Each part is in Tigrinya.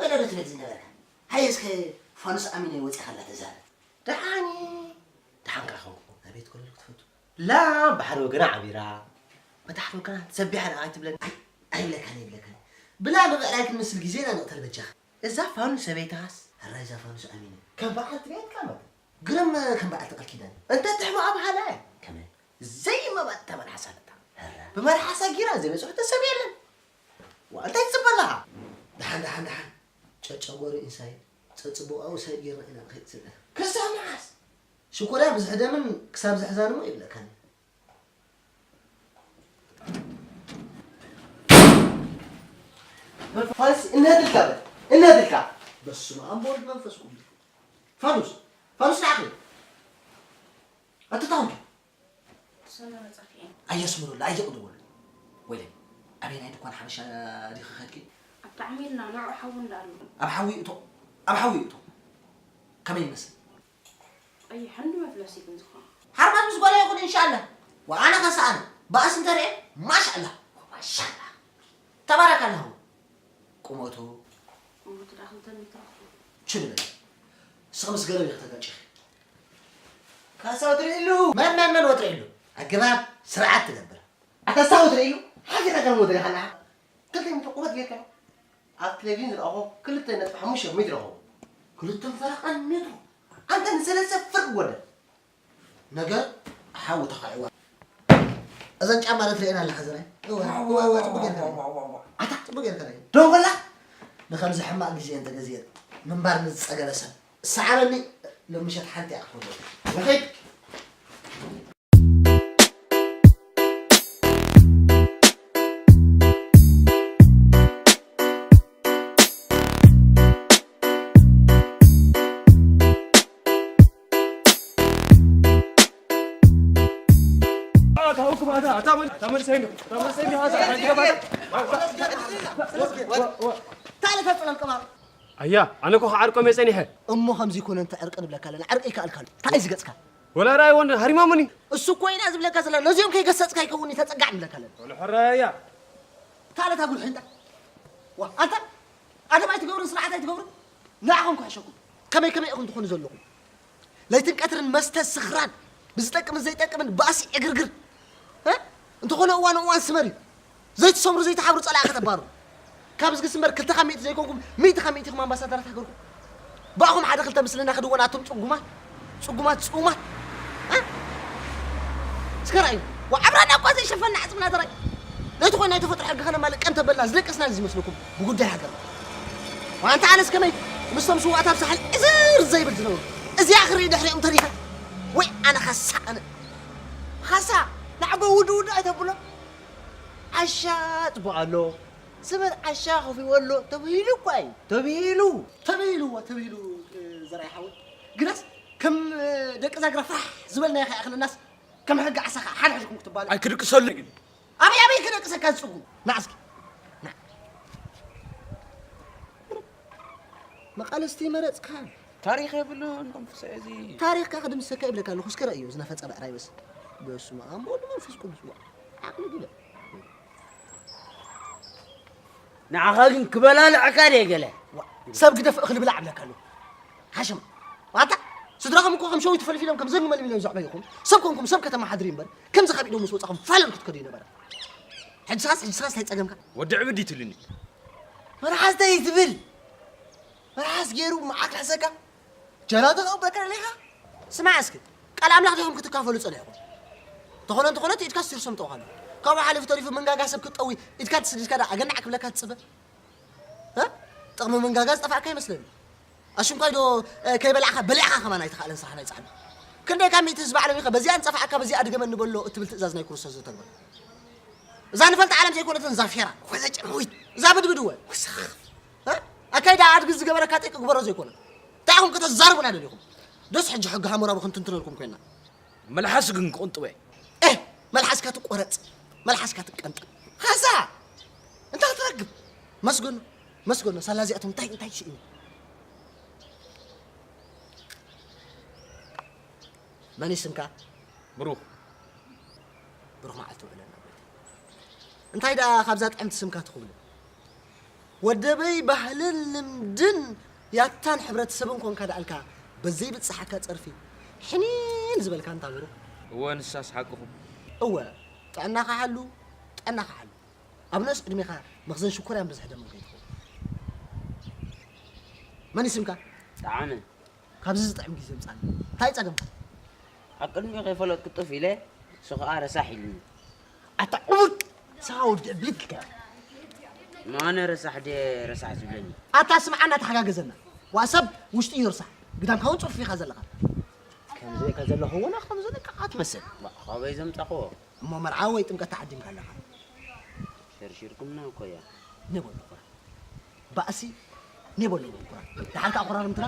በለዶ ትብል ዝነበርካ። ሃየ እስከ ፋኑስ ኣሚነ ወፂኻላ ተዛረብ። ደሓኒ። ደሓን ከኣ ኸንኩ። ኣቤት ኮለል ክትፈቱ። ላ ብሓደ ወገና ዓቢራ፣ በታሕቲ ወገና ተሰቢሓ ደኣ ኣይትብለኒ። ኣይ፣ ኣይብለካን፣ ኣይብለካን። ብላ ብብዕራይ ክንምስል ግዜና ንቕተል በጃኻ። እዛ ፋኑስ ሰበይትኻስ? ሕራይ እዛ ፋኑስ ኣሚነ። ከም በዓልቲ ቤትካ ማለት። ግርም ከም በዓልቲ ቃል ኪዳን። እንተ ትሕመቓ በሃላ እያ። ከመይ? ዘይመባእ ተመልሓሳ ኣለታ። ሕራይ። ብመልሓሳ ጊራ ዘይበጽሖ ሰብ የለን። ዋ፣ እንታይ ትጽበ ኣለኻ? ደሓን፣ ደሓን፣ ደሓን። ጨጨጎሪ ኢንሳይድ፣ ጸጽቡቓዊ ሳይድ ጌርና ኢና ንኸይድ ዘለና። ክሳብ መዓስ? ሽኮርያ ብዝሕደምን ክሳብ ዝሕዛን እሞ ይብለካኒ። ፋኑስ፣ እንሀድልካ በል፣ እንሀድልካ። በስመ ኣብ ወወልድ መንፈስ ቅዱስ። ፋኑስ፣ ፋኑስ ንዓኺ። ኣትታውንቱ። ሰላም መጻኺ። ኣየስምሩላ፣ ኣየቕድወሉ። ወይለይ፣ ኣበየናይ ድኳን ሓበሻ ዲኺ ኸድኪ? ኣብ ጣዕሚልና ንዑ ሓዊ እንዳኣሉ። ኣብ ሓዊ እቶ፣ ኣብ ሓዊ እቶ። ከመይ ይመስል? ቀይሕን መፍለሲ ግን ዝኾነ። ሓርማዝ ምስ ጓላ ይኹን ኢንሻኣላ። ወኣነ ከሰኣነ። ባእሲ እንተርኤ፣ ማሻኣላ። ማሻኣላ። ተባረካላ። ቁመቱ? ቁመቱ ደኣ ክልተ ሜትሮ። ችል በል። ንስኺ ምስ ገረብ ኢኺ ተጋጭኺ። ካሳ ወትሪሉ። መን፣ መን፣ መን ወትሪሉ? ኣገባብ ስርዓት ትገብር። ኣታ ሳወት ርእዩ ሓፊራ ከም ወደረ ሓላ። ክልተ ሜትሮ ቁመት ጌርካ። ኣብ ቴሌቪዥን ዝረኣኹ ክልተ ነጥቢ ሓሙሽተ ሜትሮ ይኸውን። ክልተን ፈረቓን ሜትሮ። ኣንተ ንሰለስተ ፍርቂ ወደ። ነገር ሓዊ ተኻዒዋ። እዘን ጫማ ዶ ትርእየን ኣለኻ ዘራይ? እወ፣ እወ፣ እወ፣ ጽቡቅ ጌርካ ርኣይ። ኣታ ጽቡቅ ጌርካ ርኣይ። ደንጎላ ንኸምዚ ሕማቕ ግዜ እንተገዝኤት ምንባር ንዝጸገበ ሰብ። ሰዓበኒ፣ ሎሚ ምሸት ሓንቲ እያ ክትወዶ። ንኺድ። ኣያ፣ ኣነ እኮ ክዓርቆም እየ ጸኒሐ። እሞ ከምዚ ይኮነ እንተ ዕርቂ ንብለካ ኣለና፣ ዕርቂ ይከኣልካ ኣሎ። እንታይ እዩ ዝገጽካ? ወላ ራእይ ወንድ ሃሪሞምኒ። እሱ እኮ ኢና ዝብለካ ዘለና። ነዚኦም ከይገሰጽካ ይከውን እዩ ተጸጋዕ ንብለካ ኣለና። ወላ ሕራያ። ታለታ ጉልሒ እንታ። ዋ፣ ኣንታ ኣደብ ኣይትገብሩን ስርዓት ኣይትገብሩን። ንዓኹም ክሕሸኩም። ከመይ ከመይ ኢኹም ትኾኑ ዘለኹም? ለይትን ቀትርን መስተ ስኽራን፣ ብዝጠቅምን ዘይጠቅምን ባእሲ ዕግርግር። እ? እንተኾነ እዋን እዋን ስመር እዩ። ዘይትሰምሩ ዘይትሓብሩ ጸላኢ ከተባሩ። ካብ ዝግስ እምበር ክልተ ካብ ሚእቲ ዘይኮንኩም፣ ሚእቲ ካብ ሚእቲ ኢኹም ኣምባሳደራት ሃገርኩም። ብኣኹም ሓደ ክልተ ምስልና ክድወን ኣቱም ጽጉማት፣ ጽጉማት፣ ጽኡማት። እ? እስከ ርኣዩ። ወዓብራና እኳ ዘይሸፈና ዓጽምና ተራይ። ነቲ ኾን ናይ ተፈጥሮ ሕጊ ከነማልእ ቀን ተበልና ዝደቀስና ዝመስለኩም ብጉዳይ ሃገር። ዋንታ ኣነስ ከመይ ምስቶም ስዋኣት ኣብ ሳሕል ዕዝር ዘይብል ዝነብሩ። እዚኣ ክርኢ ድሕሪኦም ተሪፈ። ወይ ኣነ ኻሳ ኣነ። ኻሳ ንዓቦ ውድ ውድ ኣይተብሎ። ዓሻ ጽቡቕ ኣሎ። ስበር ዓሻ ከፊኡ ኣሎ ተባሂሉ እኳ እዩ። ተባሂሉ። ተባሂሉ፣ እዋ፣ ተባሂሉ፣ እ፣ ዘርኣይ ሓወይ። ግናስ ከም፣ እ፣ ደቂ ዛግራ ፋሕ ዝበልናዮ ከይኣኽለናስ ከም ሕጊ ዓሳ ኸኣ ሓደ ሕዝኩም ክትባሉ። ኣይክድቅሰሉ ግን። ኣበይ፣ ኣበይ ክደቅሰካ ዝጽጉ? ና እስኪ። ና። መቓልስቲ መረጽካ። ታሪኽ የብሉን መንፈሳዊ እዚ። ታሪኽካ ክድምሰካ ይብለካ ኣለኹ። እስከ ረእዮ ዝነፈጸ ብዕራይ በስ። በስመ ኣብ ወወልድ መንፈስ ቅዱስ። ዋ፣ ዓቕሊ ግበ። ንዓኻ ግን ክበላልዐካ ድየ ገለ? ዋ፣ ሰብ ግደፍ እኽሊ ብላዕ እብለካ ኣለኹ። ሓሸም። ዋታ፣ ስድራኹም እኮ ከም ሸዊት ፈልፊሎም ከም ዘንጊ መልሚሎም ዘዕበዩኹም። ሰብ ኮንኩም ሰብ ከተመሓድሩ እምበር፣ ከምዚ ካብ ኢዶም ምስ ወጻኹም ፋለም ክትከዱ ይነበረ። ሕጅሳስ፣ ሕጅሳስ እንታይ ጸገምካ? ወዲ ዕብድ ይትልኒ። መርሓስ እንታይ ትብል? መርሓስ ገይሩ መዓት ሕሰካ? ጀላቶ ከቕበልካ ደሊኻ? ስማዕ እስኪ፣ ቃል ኣምላኽ ዲኹም ክትካፈሉ ጸኒሕኩም? ተኾነ እንተኾነ እቲ ኢድካ ስቲርሶም ጠውኻሉ። ካብኡ ሓሊፉ ተሪፉ መንጋጋ ሰብ ክትጠዊ ኢድካ ትስድድካ ደኣ ኣገናዕ ክብለካ ትጽበ? እ? ጥቕሚ መንጋጋ ዝጠፍኣካ ይመስለኒ። ኣሽንኳይ ዶ፣ እ፣ ከይበላዕካ በሊዕካ ከማን ኣይተኻእለን ስራሕ ናይ ጻዕዳ። ክንደይ ካብ ሚእቲ ህዝቢ ዓለም ኢኻ በዚኣ ንጸፍዓካ በዚኣ ድገመኒ በሎ እትብል ትእዛዝ ናይ ክርስቶስ ዘተግበር? እዛ ንፈልጣ ዓለም ዘይኮነትን እዛ ፌራ። ወዘ ጭርዊት። እዛ ብድብድ እወ። ወሰኽ። እ? ኣካይዳ ኣድጊ ዝገበረካ ጢቅ ግበሮ ዘይኮነ። እንታይ ኢኹም ከተዛርቡና ደሊኹም? ደስ ሕጂ ሕጊ ሃሞራዊ ክንትንትነልኩም ኮይና። መልሓስ ግን ክቕንጥወ። ኤህ፣ መልሓስካ ትቆረጽ፣ መልሓስካ ትቀንጠ። ኻሳ! እንታይ ትረክብ? መስገኖ፣ መስገኖ፣ ሳላ እዚኣቶም እንታይ፣ እንታይ ስኢኑ? መን እዩ ስምካ? ብሩኽ። ብሩኽ መዓልቲ ውዕለና ጎይታ። እንታይ ደኣ ካብዛ ጥዕምቲ ስምካ ትኹብለ? ወደበይ ባህልን ልምድን ያታን ሕብረተሰብን ኮንካ ደኣልካ በዘይ ብጽሓካ ጸርፊ ሕኒን ዝበልካ እንታ ብሩኽ። እወ ንሳስ ሓቅኹም። እወ ጥዕናኻ ሓሉ፣ ጥዕናኻ ሓሉ። ኣብ ንእስ ዕድሜኻ መኽዘን ሽኮርያን ብዝሒ ደምን ከይትኸውን። መን ይስምካ? ጠዓመ። ካብዚ ዝጥዕም ግዜ ምጻኒ። እንታይ ጸገምካ? ኣብ ቅድሚኡ ከይፈለጥኩ ጥፍ ኢለ፣ እሱ ኸኣ ረሳሕ ኢሉኒ። ኣታ ዕቡድ ሰብኣዊ ድዕብሊት ኢልካ። ንኣነ ረሳሕ ድየ ረሳሕ ዝብለኒ? ኣታ ስምዓና ተሓጋገዘና። ዋእ ሰብ ውሽጢ እዩ ረሳሕ። ግዳምካ እውን ጽፉፍ ኢኻ ዘለኻ። ከም ዝበልካ ዘለኹ እውን ከም ዘለካ ትመስል። ባ፣ ካበይ ዘምጻኽዎ? እሞ መርዓ ወይ ጥምቀት ተዓዲምካ ኣለኻ። ሸርሺርኩምና እኮ እያ። ኔበሎ ኩራ። ባእሲ ኔበሎ ኩራ። ደሓር ከኣ ኩራርምትና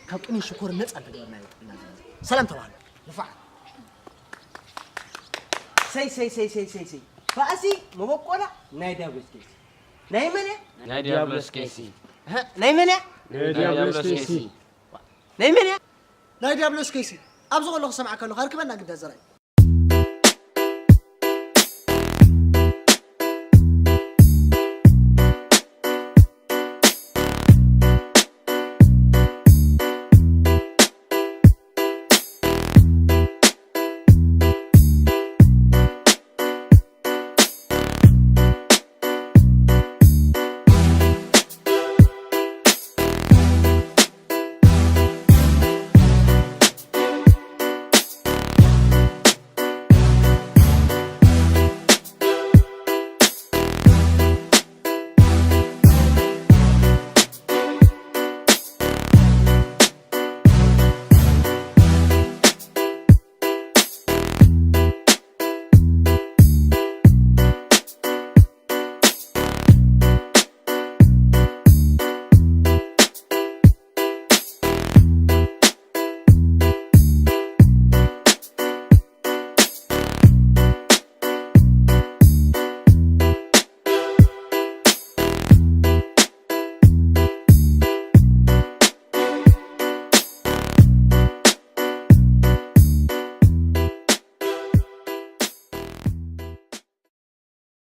ካብ ቅኔ ሽኮር ነጻ እንተገበርናዮ ጥዕና ዘለና። ሰላም ተባህሉ። ንፋዓት። ሰይ፣ ሰይ፣ ሰይ፣ ሰይ፣ ሰይ፣ ሰይ። ባእሲ መበቆላ ናይ ዲያብሎስ ኬሲ። ናይ መን እያ? ናይ ዲያብሎስ ኬሲ። እህ፣ ናይ መን እያ? ናይ ዲያብሎስ ኬሲ። ናይ መን እያ? ናይ ዲያብሎስ ኬሲ። ኣብዚ ከለኹ ሰማዕ ከለኹ ኣርክበና ግዳ ዘራይ።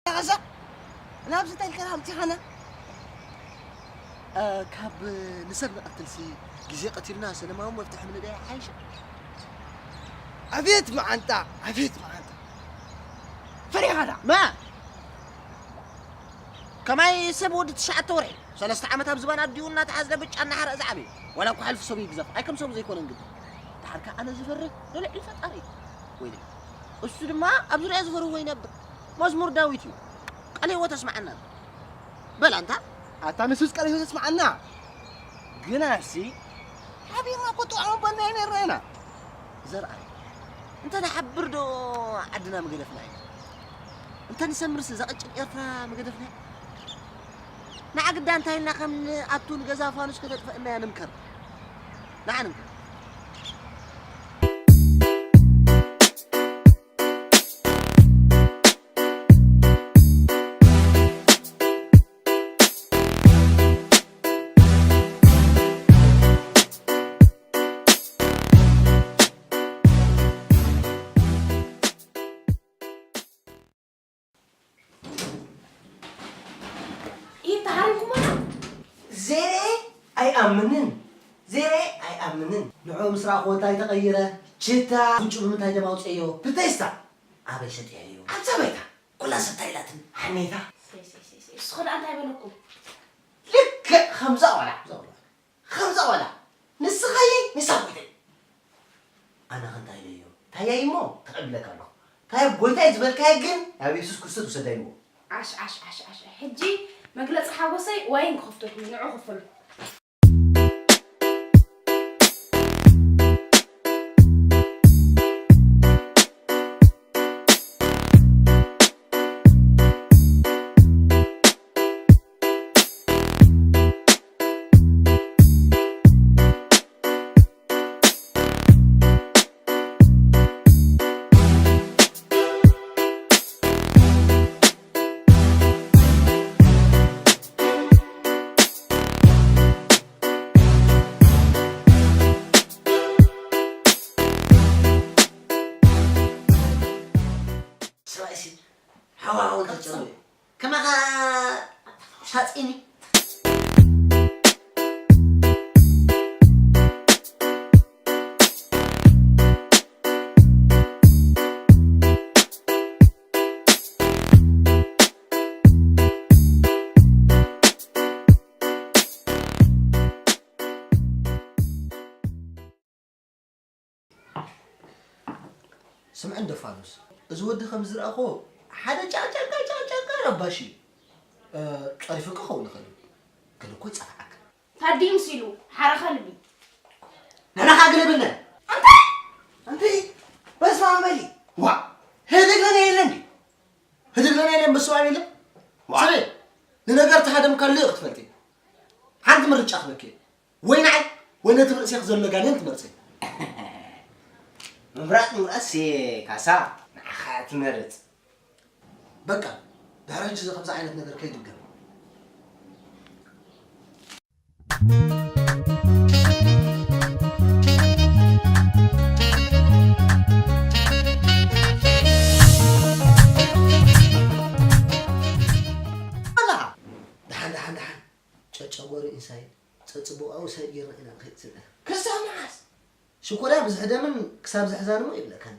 ካሳ፣ ናብዚ እንታይ ኢልካ ኣምጺኻና? እ፣ ካብ ንሰብ ንቐትልሲ ግዜ ቀቲልና ሰለማዊ መፍትሒ ምንዳይ ይሓይሽ። ኣቤት መዓንጣ፣ ኣቤት መዓንጣ። ፈሪኻ ዳ? መ-፣ ከማይ ሰብ ወዲ ትሽዓተ ወርሒ፣ ሰለስተ ዓመት ኣብ ዝባን ኣዲኡ እናተሓዝለ ብጫ እናሓረቐ ዝዓበየ፣ ዋላ እኳ ሕልፊ ሰቡ ይግዘፍ፣ ኣይ ከም ሰቡ ዘይኮነን ግዲ። ደሓር ከኣ ኣነ ዝፈርህ ንልዕሊ ፈጣሪ እዩ። ወይለይ፣ እሱ ድማ ኣብ ዙርያ ዝፈርህዎ ይነብር። መዝሙር ዳዊት እዩ። ቃለ ህይወት ኣስምዓና። በል ኣንታ። ኣታ ንሱስ ቃለ ህይወት ኣስምዓና። ግናሲ ሓቢርና እኮ ጥዑም በልና ኢና ነርና። ዘርኣይ፣ እንተ ንሓብር ዶ ዓድና ምገደፍና ኢና? እንተ ንሰምርስ እዛ ቅጭን ኤርትራ ምገደፍና? ንዓ ግዳ እንታይ ኢልና ከም ንኣቱ ንገዛ ፋኑስ ከተጥፍአና እያ ንምከር። ንዓ ንምከር። ኢድ ተሃሪምኩማ? ዘይረኤ ኣይኣምንን። ዘይረኤ ኣይኣምንን። ንዑ ምስ ረኣኽዎ እንታይ ተቐይረ? ችታ፣ ጉንጩ ብምንታይ ደም ኣውፅአዮ? ብቴስታ። ኣበይ ሸጥያዮ? ኣብዛ ባይታ። ኩላ ሰብ እንታይ ኢላትኒ? ሓሜታ። ሰይ፣ ሰይ፣ ሰይ፣ ሰይ። ንስኹ ደኣ እንታይ በለኩም? ልክዕ ከምዛ ቆልዓ። ከምዛ ቆልዓ። ከምዛ ቆልዓ። ንስኻየይ፣ ንሳ ጎይተይ። ኣነ ኸ እንታይ ኢለዮ? ታያይ እሞ ተቐቢለካ ኣለኹ። ታያይ ጎይታይ ዝበልካዮ ግን ናብ የሱስ ክርስቶስ ውሰዳይ እሞ። ዓሽ፣ ዓሽ፣ ዓሽ፣ ዓሽ። ሕጂ መግለጺ ሓጎሰይ ዋይን ክኸፍተልኩም እዩ። ንዑ ክፈሉ። ሰብኣይሲ ሓዋራውን ተጨው እዩ። ከማኻ ሳፂኒ። ስምዕ እንዶ ፋኑስ፣ እዚ ወዲ ከም ዝረኣኹ ሓደ ጫቃ ጫቃ ጫቃ ረባሺ እዩ። እ፣ ጸሪፉ ክኸውን ይኽእል እዩ። ግን እኮ ይጸፍዓካ። ታዲምስ ኢሉ ሓረ ከልቢ። ንሕና ኸኣ ግለብልና። ኣንቲ በስመ ኣብ በሊ። ዋ፣ ህድግ ለና የለን ድዩ? ህድግ ለና የለን በስመ ኣብ የለን። ዋ። ሰበይ፣ ንነገር ተሃደምካሉ ክትፈልጢ። ሓንቲ ምርጫ ክበኪ። ወይ ንዓይ ወይ ነቲ ርእሴ ዘሎ ጋኔን ትመርጺ። ምምራጽ ምምራጽ ካሳ ንዓኻ ትመርጽ። በቃ ድሕሪ ሕጂ እዚ ከምዚ ዓይነት ነገር ከይድገም። ኣላ ደሓን ደሓን ደሓን ጨጨጎሪ ኢንሳይድ ጸጽቡቓዊ ሰብ ጌርና ኢና ንኸይድ ዘለና። ክሳብ መዓስ? ሽኮርያ ብዝሕደምን ክሳብ ዝሕዛን እሞ ይብለካኒ።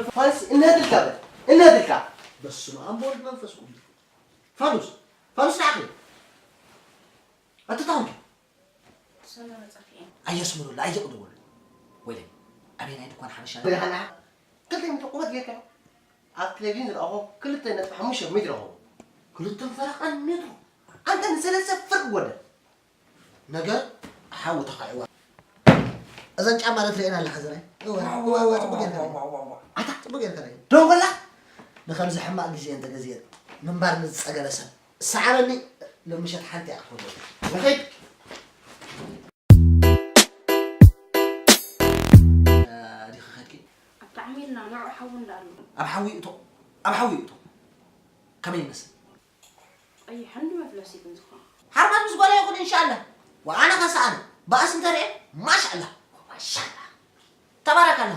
ፋንስ እነድልካ በል እነድልካ በስመ ኣብ ወወልድ መንፈስ ቅዱስ። ፋኑስ ፋኑስ ንዓኺ ኣትታውቂ ሰላም ጸፊኤ። ኣየስምሩሉ ኣየቕድወሉ። ወይለይ ኣበየናይ ድኳን ሓበሻ ብርሃና ክልተ ሚትሮ ቁመት ጌርካ ኣብ ቴሌቪዥን ዝረኣኹ ክልተ ነጥቢ ሓሙሽተ ሜትሮ ይኸውን። ክልተ ፈረቓን ሜትሮ። ኣንተ ንሰለስተ ፍርቂ ወደ ነገር ሓዊ ተኻዒዋ። እዘን ጫማ ዶ ትርእየን ኣለኻ ዘራይ? እወ፣ እወ፣ እወ፣ ጽቡቅ ጌርካ ርኣየን። ኣታ ጽቡቅ ጌርካ ርኣየን። ደንጎላ ንኸምዚ ሕማቕ ግዜ እንተገዝየን ምንባር ንዝጸገበ ሰብ። ሰዓበኒ፣ ሎሚ ምሸት ሓንቲ እያ ክትወደሉ። ንኸይድ። ዲኺ ኸድኪ? ኣብ ጣዕሚ ኢልና ንዑ ሓዊ እንዳኣሉ። ኣብ ሓዊ እቶ፣ ኣብ ሓዊ እቶ። ከመይ ይመስል? ቀይሕ እንዲ መፍለሲ ግን ዝኾነ። ሓርማዝ ምስ ጓላ ይኹን ኢንሻኣላ። ወኣነ ከሰኣነ ባእስ እንተርኤ ማሻኣላ። ማሻኣላ። ተባረካላ።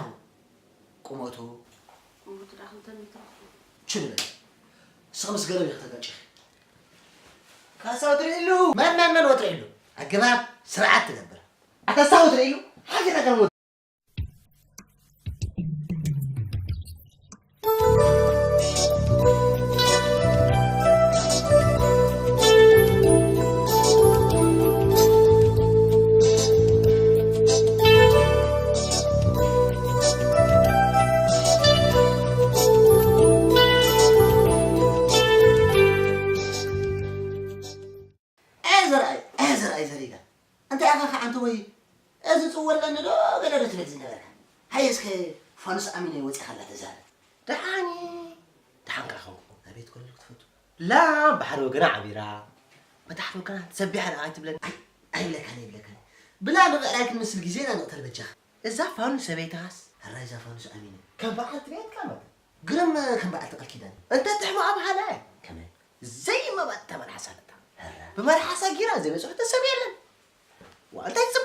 ቁመቱ ቁመቱ ዳ ክልተ ሜትሮ። ችልበል። እስኺ ምስ ገረብ ኢኺ ተጋጭኺ። ካሳው ትርእሉ መን መን መን ወጥሪሉ? ኣገባብ ስርዓት ትገብር። ኣታ ሳው ትርእሉ ሓገራ ከም ኤ ዘርኣይ፣ ኤ ዘርኣይ ዘሪጋ። እንታይ ኢኻ ኸዓ ኣንተ ወይ እዚ ጽወለኒ ዶ ገለ ዶ ትብል ዝነበርካ? ሃየ እስከ ፋኑስ ኣሚነይ ወጺኻላ ተዛረብ። ደሓን ደሓን ካኹ ኣቤት ኮለል ክትፈቱ። ላ ብሓደ ወገና ዓቢራ በታሕቲ ወገና ተሰቢሓ ደኣ ኣይትብለኒ። ኣይብለካን ኣይብለካን። ብላ ንምዕራይ ክንምስል ግዜ ኢና ንቕተል በጃኻ። እዛ ፋኑስ ሰበይትኻስ ሕራይ እዛ ፋኑስ ኣሚነ። ከም በዓል ትቤትካ መት ግርም ከም በዓልቲ ቃል ኪዳን። እንተ ትሕምኣ ብሃላይ ከመይ? ዘይመባጥ ተመልሓሳ ኣለታ ሕራ ብመልሓሳ ጊራ ዘይበፅሑ ሰብ የለን። ዋ እንታይ ትፅበ